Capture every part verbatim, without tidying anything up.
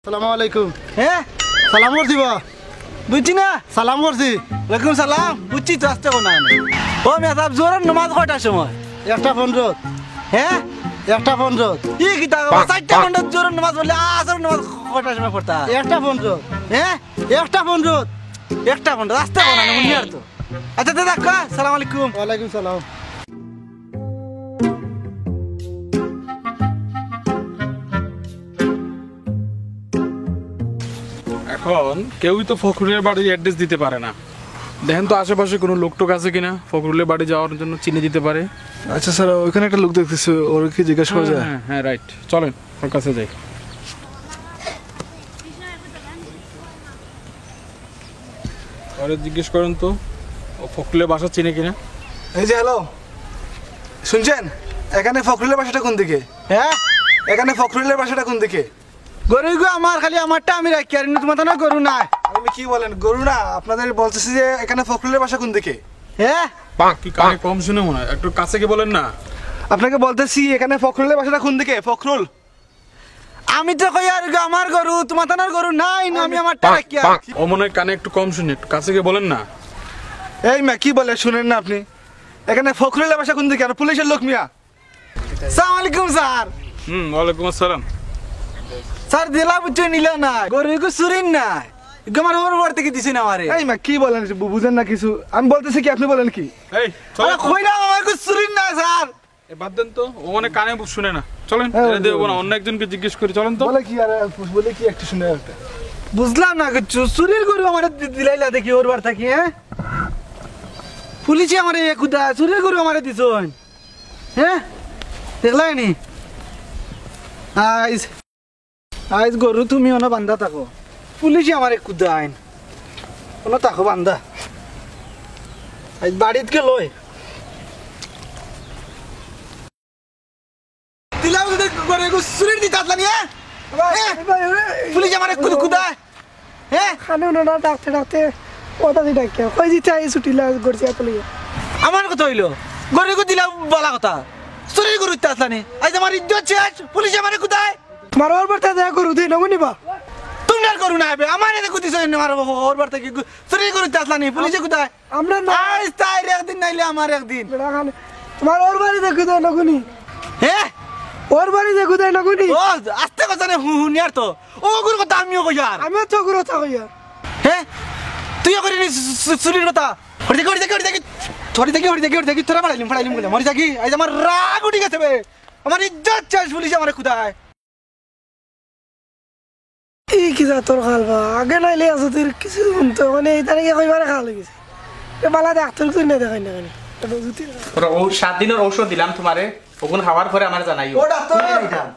আসসালামু আলাইকুম। হ্যাঁ? সালাম করছি বা? বুঝছি না? সালাম করছি। ওয়ালাইকুম সালাম। বুঝছি তো, আস্তে কোনা। ও মেসাব, জোহরর নামাজ কয়টার সময়? একটা পনেরো। হ্যাঁ? একটা পনেরো। ই কিতা, চাইরটা পনেরো জোহরর নামাজ পড়লে আসরর নামাজ কয়টার সময় পড়তা? একটা পনেরো। হ্যাঁ? একটা পনেরো। একটা পনেরো, আস্তে কোনা, হুনিয়ার তো। আচ্ছা, দাদা, কয়, সালাম আলাইকুম। ওয়ালাইকুম সালাম। এখন কেউই তো ফখরুলের বাড়ির অ্যাড্রেস দিতে পারে না। দেখেন তো আশেপাশে কোনো লোক টোক আছে কিনা, ফখরুলের বাড়ি যাওয়ার জন্য চিনে দিতে পারে। আচ্ছা স্যার, ওইখানে একটা লোক দেখতেছি, ওর কি জিজ্ঞেস করা যায়? হ্যাঁ, হ্যাঁ, রাইট, চলেন ওর কাছে যাই। ওরে জিজ্ঞেস করেন তো, ও ফখরুলের বাসা চিনে কিনা। এই যে, হ্যালো, শুনছেন? এখানে ফখরুলের বাসাটা কোন দিকে? হ্যাঁ? এখানে ফখরুলের বাসাটা কোন দিকে? গরু গো আমার, খালি আমারটা আমি রাখি, আর এমনি তোমার তো না গরু নাই। আপনি কি বলেন, গরু না? আপনাদের বলতেছি যে এখানে ফখরুলের বাসা কোন দিকে? হ্যাঁ? কি কানে কম শুনে মনে হয়, একটু কাছে গিয়ে বলেন না। আপনাকে বলতেছি এখানে ফখরুলের বাসাটা কোন দিকে? ফখরুল। আমি তো কই আর গো আমার গরু, তোমার তো না গরু নাই, না আমি আমারটা রাখি আর। ও মনে হয় কানে একটু কম শুনে, একটু কাছে গিয়ে বলেন না। এই মিয়া, কি বলে শুনেন না আপনি? এখানে ফখরুলের বাসা কোন দিকে? আর পুলিশের লোক মিয়া। সালাম আলাইকুম স্যার। হুম, ওয়ালাইকুম আসসালাম। স্যার, দিলা বুঝছো নিলা না, গরু এগু চুরির না, এগু আমার ওর বাড়ি থেকে দিছে না আমারে। এই মিয়া, কি বলেন? বু-, বুঝেন না কিছু। আমি বলতেছি কি, আপনি বলেন কি? এই, চলো। আরে কইলাম আমার এগু চুরির না স্যার। এ বাদ দেন তো, ও মানে কানে শুনে না। চলেন, হ্যাঁ, এটা দিয়ে ওই, হবো না, ওই। অন্য একজনকে জিজ্ঞেস করি, চলেন তো। বলে কি আর, বলে কি একটু শুনে একটা। বুঝলাম না কিচ্ছু, চুরির গরু আমারে দি-, দিলাইলা দেখি ওর বাড়ি থাকি, হ্যাঁ? পুলিশে আমারে এ কুদা, চুরির গরু আমারে দিছইন, হ্যাঁ? দেখলাই নি? আইজ, আইজ গরু তুমি অনো বান্ধা থাকো, পুলিশে আমারে কুদাইন, অনো থাকো বান্ধা। আইজ বাড়িত গেলই। দিলাও যদি করে এগু চুরির দিতে আসলা নিয়ে? হ্যাঁ? পুলিশ আমারে কুদু কুদায়। হ্যাঁ? খানে উনারা ডাকতে ডাকতে কথা দিয়ে ডাকিয়া। কই দিতে আই ছুটি লাগ করছে পুলিশ। আমার কথা হইলো, গরু এগু দিলাও বলা কথা। চুরির গরু দিতে আসলা নি? আইজ আমার ইজ্জত শেষ, পুলিশ আমারে কুদায়। তোমার ওর বাড়িতে যায় গরু দিয়ে নগু নিবা? তোমরার গরু না হবে, আমার এতে কুদি চুরি আমার ওর বাড়িতে কি গু-, চুরির গরু দিতে আসলা নি? পুলিশে কুদায়? আমরা না। আইজ তাইর একদিন নাইলে আমার একদিন। বেটা খানে। তোমার ওর বাড়ি দেখি তো নগুনি। হ্যাঁ? ওর বাড়ি দেখি তো নগুনি। ও, আস্তে কথা নে, হু-, হুনিয়ার তো। ও, ওগুর কথা আমিও কইয়ার। আমিও তো ওগুর কথা কইয়ার। হ্যাঁ? তুইও করি নি চু-, চু-, চুরির কথা। হরি থাকি, হরি থাকি, হরি থাকি। হরি থাকি, হরি থাকি, হরি থাকি। তোরা ফাড়াইলিম, ফাড়াইলিম কইলাম। হরি থাকি, আইজ আমার রাগ উঠি গেছে বে। আমার ইজ্জত শেষ, পুলিশে আমারে কুদায়। ই কি জাতর খাল বা? আগে নাইলে আছো তুই কিছু শুনতো, মানে, এই তারিখে কইবারে খাল হয়ে গেছে। এ বালা ডাক্তার তুই না দেখাই না কেন? এটা বুঝতে না। ওরা ও সাত দিনের ঔষধ দিলাম তোমারে, ওগুন খাওয়ার পরে আমার জানাইও। ও ডাক্তার, এই খান।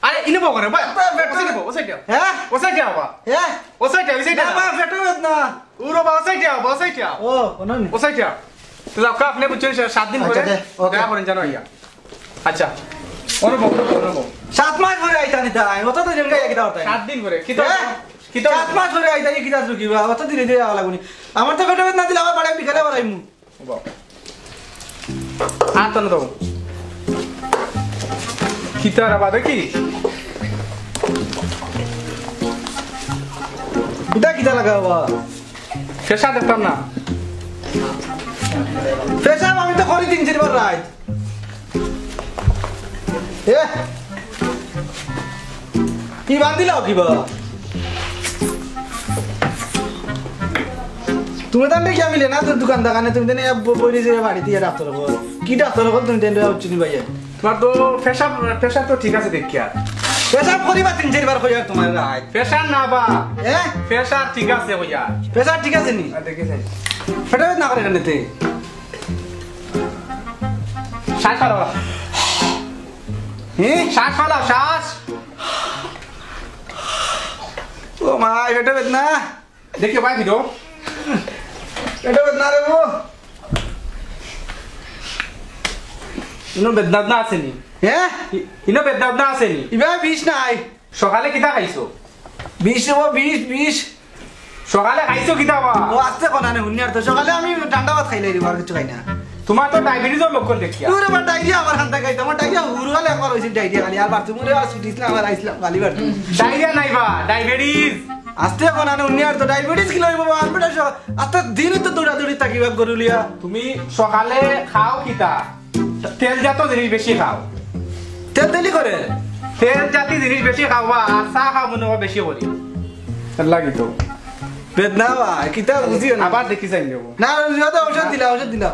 আরে, ইনো বউ করে, বা, ডাক্তার, ও সাইডে বউ, ও সাইডে। হ্যাঁ? ও সাইডে আও, বা। হ্যাঁ? ও সাইডে আও, ও সাইডে না, আও। বা, পেটে বেদনা। উরো বা, ও সাইডে আও, বা, ও সাইডে আও। ও, ওনার নি? ও সাইডে আও। তো যাও, আপনি বুঝছেন, সা-, সাত দিন আচ্ছা, পরে দে, ওকে। দেখা করেন, জানো ইয়া। আচ্ছা, অনুভব, অনুভব। সাত মাস পরে আইতা নিতা, আমি অত তো জেলকে গিয়া কিতা করতাম? সাত দিন পরে, কিতা, হ্যাঁ? কিতা? সাত মাস পরে আইতা, এই কিতা শুকিবা? অত দিনে দিনে আওয়া লাগবো নি। আমার তো পেটে বেদনা দিলে আবার বাড়ি বিকালে বাড়াইমু। বাহ। আতন দাও। কিতা রে বা দেখি? ইটা কিতা লাগা বা? ফেসা দেখতাম না। ফেসা আমি তো করি তিন চারবার রাইত। এ? কি বান্ধিলাও কিবা? তুমি তাহলে কি আমি লেনা তোর দোকান দোকানে তুমি তাহলে ব-, বইরে যে বাড়িতে গিয়ে ডাক্তার হবো। কি ডাক্তার হবো তুমি তাহলে হচ্ছে নি ভাইয়া? তোমার তো প্রেশার, প্রেশার তো ঠিক আছে দেখিয়া। পেশাব করিবা তিন চারবার কইয়া তোমার রাইত। প্রেশার না বা। এ? প্রেশার ঠিক আছে কইয়া। প্রেশার ঠিক আছে নি? আর দেখি চাই। পেটে বেদনা করে কেন তে? শ্বাস ফালাও। হে? শ্বাস ফালাও, শ্বাস। ও মা, পেটে বেদনা। দেখি ভাই ভিডিও। পেটে বেদনা রে গো। ইনো বেদনা না আছে নি? হে? ই-, ইনো বেদনা না আছে নি? ইবা বিষ নাই। সকালে কিতা খাইছো? বিষ রে বা, বিষ, বিষ। সকালে খাইছো কিতা বা? ও আস্তে কোনা নে, হুনি আর তো। সকালে আমি ঠান্ডা ভাত খাইলাই রে বা, আর কিছু খাই না। তুমার তো ডায়াবেটিসর লক্ষণ দেখিয়া। ওরে বা, ডায়রিয়া আবার হান্তা খাইতাম। আমার ডায়রিয়া হুরুয়ালে একবার অইছিল ডায়রিয়া খালি। আর বাথরুমে আর ছুটিস না, আবার আইছিলাম খালি বাথরুম। ডায়রিয়া নাই বা, ডায়াবেটিস। আস্তে অখন আনে উনি আর তো ডায়াবেটিস কিলা অইবো বা, আর বেটা স-, আস্তে দিনই তো দৌড়াদৌড়ি থাকি বা গরু লিয়া। তুমি সকালে খাও কিতা? তেলজাত জিনিস বেশি খাও। তেল তেলি করে? তেল জাতি জিনিস বেশি খাও বা, আর চা খাও মনে হয় বেশি করি। এর লাগি তো। বেদনা বা, কিতা বুঝিও না। আবার দেখি চাই নেবো। না, না, ঔষধ দিলা, ঔষধ দিলা।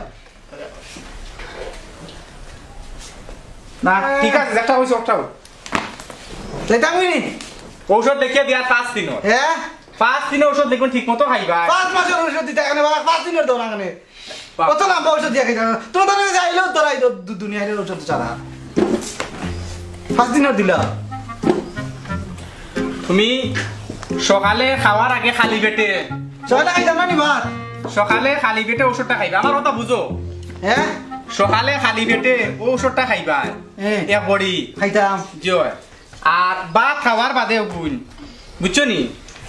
না, ঠিক আছে, একটা অইছে, একটা অইছে। যাইতাম নি? ঔষধ দেখিয়া দিয়া পাঁচ দিন অর। হ্যাঁ? পাঁচ দিন ঔষধ দেখুন ঠিক মতো খাইবা। পাঁচ মাসর ঔষধ দিতা কেনে বাবা? পাঁচ দিনর দেও না কেনে? পাঁচ অত লম্বা ঔষধ দিয়া খাইতাম না। তোমার তো আমি যাইলেও তোরাই তো দু-, দুনিয়ার ঔষধ ছাড়া। পাঁচ দিনর দিলা। তুমি সকালে খাওয়ার আগে খালি পেটে সকালে খাইতাম না নি ভাত? সকালে খালি পেটে ঔষধটা খাইবা। আমার কথা বুঝো। হ্যাঁ? সকালে খালি পেটে ঔষধটা খাইবা। হ্যাঁ। এক বড়ি। খাইতাম। জি অয়। আর ভাত খাওয়ার বাদে অগুন। বুঝছো নি?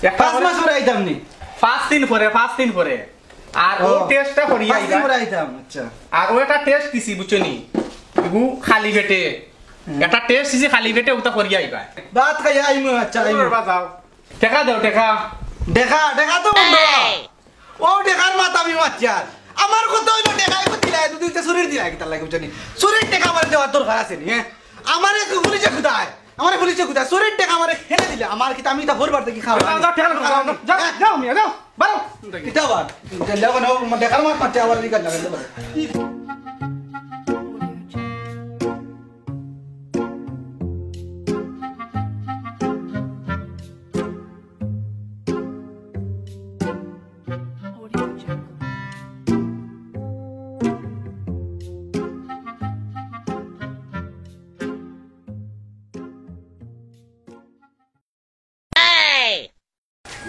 একটা পাঁচ করে মাস পরে আইতাম নি? পাঁচ দিন পরে, পাঁচ দিন পরে। আর ও ও, টেস্টটা করিয়া পাঁচ দিন আইবা। পরে আইতাম, আচ্ছা। আর ও একটা টেস্ট দিছি, বুঝছো নি? এগু খালি পেটে। হুম। একটা টেস্ট দিছি খালি পেটে, ওটা করিয়া আইবা। ভাত খাইয়া আইমু, আচ্ছা, আইমু। বাজাও। টেকা দেও, টেকা। টেকা, টেকা তো বন্ধ। ও টেকার মাত আমি মাতিয়ার। আমার কথা অইলো টেকা এগু দিলা, দুদিন তো চুরির দিলা, কিতার লাগি বুঝছো নি? চুরির টেকা আমার দেওয়ার দরকার আছে নি, হ্যাঁ? আমারে পুলিশে খুদায়, আমারে পুলিশে খুদায়, চুরির টেকা আমারে হেনে দিলে, আমার কিতা আমি তা ভোর বার থাকি খাওয়া। যাও, যাও, টেকা লও, যাও, যাও, হ্যাঁ? যাও, মিয়া, যাও, বারো। কিতা আবার? টেকা লও, মানে, ও দেখার মাত মারতে আবার এই কাজ লাগাইতে পারে।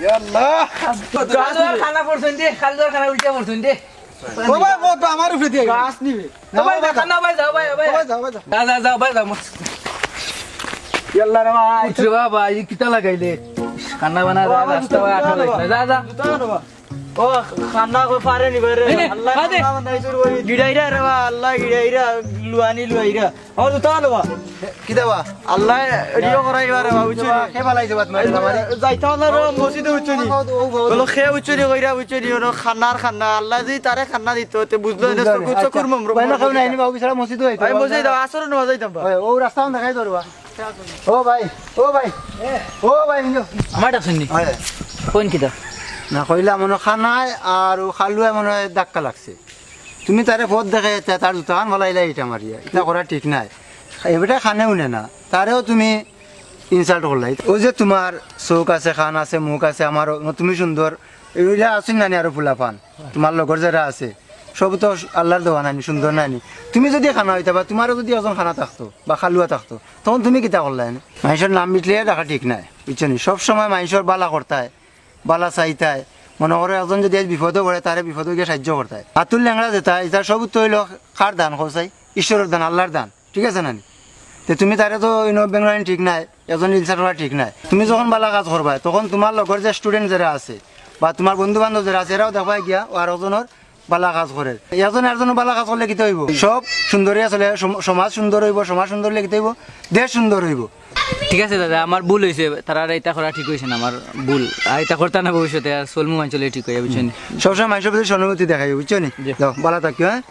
ইয়াল্লাহ। কাল তো আর খানা পড়ছইন দে, কাল তো আর খানা উল্টা পড়ছইন দে। ও ভাই, ও তো আমার উপরে দিয়া গেল। গাছ নিবে। ও ভাই, যাও, না ভাই, যাও ভাই, ও ভাই। ও ভাই, যাও, ভাই, যাও। যা, যা, যাও ভাই, যাও। ইয়াল্লাহ রে ভাই। উঠরে বাবা, এই কিতা লাগাইলে? খানা বানা যা, বাবা, রাস্তা ভাই, আঠা লাগছে। যা, যা। জুতা আনো বাবা। ও, খানা কই পারে নি রে? এই নে, আল্লাহ, খা দে। খানা বানাই শুরু করি। গিড়াইরা রে বা, আল্লাহ গিড়াইরা, লুয়ানি লুয়াইরা। আমার জুতা আনো বা। কিতা বা? আল্লাহ রিও করাই বা রে বা, বুঝছো নি? কে বালাই যাবা তোমার, আমারে? যাইতাম না রে, মসজিদে বুঝছো নি? ও, ও, ও, ও। বলো, খে বুঝছো নি, কইরা বুঝছো নি? ওর খানার খানা, আল্লাহ যদি তারে খানা দিত, তে বুঝলো না, বুঝলো না। চকুর, আচ্ছা। চকুর মমরু ভাই, না, খাও নাই, আমি বাবু ছাড়া মসজিদে যাইতাম আমি না। মসজিদে যাও, আসরে নামাজ যাইতাম বা। ওই, ও রাস্তা দেখাই ধরবা। ও ভাই, ও ভাই, ও ভাই, ইঞ্জো। আমার ডাকছেন নি? হয়। কোন কিতা? না, কইলা মনে হয় খানায় আর ও খালুয়ায় মনে হয় ধাক্কা লাগছে। তুমি তারে পথ দেখাই, তা-, তার জুতাখান ফালাইলা ইটা মারিয়া। ইটা করা ঠিক নায়। এবারে খানে উনে না। তারেও তুমি ইনসাল্ট করলাই। ও যে তোমার চোখ আছে, কান আছে, মুখ আছে, আমারও, তুমি সুন্দর। এগুলা আছইন নানি আরো ফুলাফান? তোমার লগর যেরা আছে, সব তো আল্লাহর দেওয়া নানি, সুন্দর নানি। তুমি যদি খানা অইতা বা তোমারও যদি একজন খানা থাকতো বা খালুয়া থাকতো, তখন তুমি কিতা করলায়? মাইনষর নাম মিটলিয়া ডাকা ঠিক নায়, বুঝছো নি? সব সময় মাইনষর বালা করতায়, বালা চাইতায়। মনে করো একজন যদি আজ বিপদো পড়ে, তারে বিপদো গিয়া সাহায্য করতায়। আতুর লেংড়া যেটা, ইটার সব উত্তর অইলো কার দান, কও চাই? ঈশ্বরর দান, আল্লাহর দান। ঠিক আছে নানি? তে তুমি তারে তো ইনো বেংলানি ঠিক নায়, একজন ইনসাল্ট করা ঠিক নায়। তুমি যখন বালা কাজ করবায়, তখন তোমার লগর যে স্টুডেন্ট যেরা আছে বা তোমার বন্ধু বান্ধব যেরা আছে, এরাও দেখবায় গিয়া ও আর একজনর বালা কাজ করের। একজন আরজনর বালা কাজ করলে কিতা অইবো? সব সুন্দর অইয়া চলে, সম-, সমাজ সুন্দর অইবো, সমাজ সুন্দর অইলে কিতা অইবো? দেশ সুন্দর অইবো। ঠিক আছে দাদা, আমার ভুল অইছে, তারার ইতা করা ঠিক অইছে না, আমার ভুল। আর ইতা করতা না ভবিষ্যতে, আর চলমু মাইনষর লগে ঠিক অইয়া, বুঝছো নি? সবসময় মাইনষর প্রতি সহানুভূতি দেখাইও, বুঝছো নি? জি। যাও, বালা থাকিও, হ্যাঁ?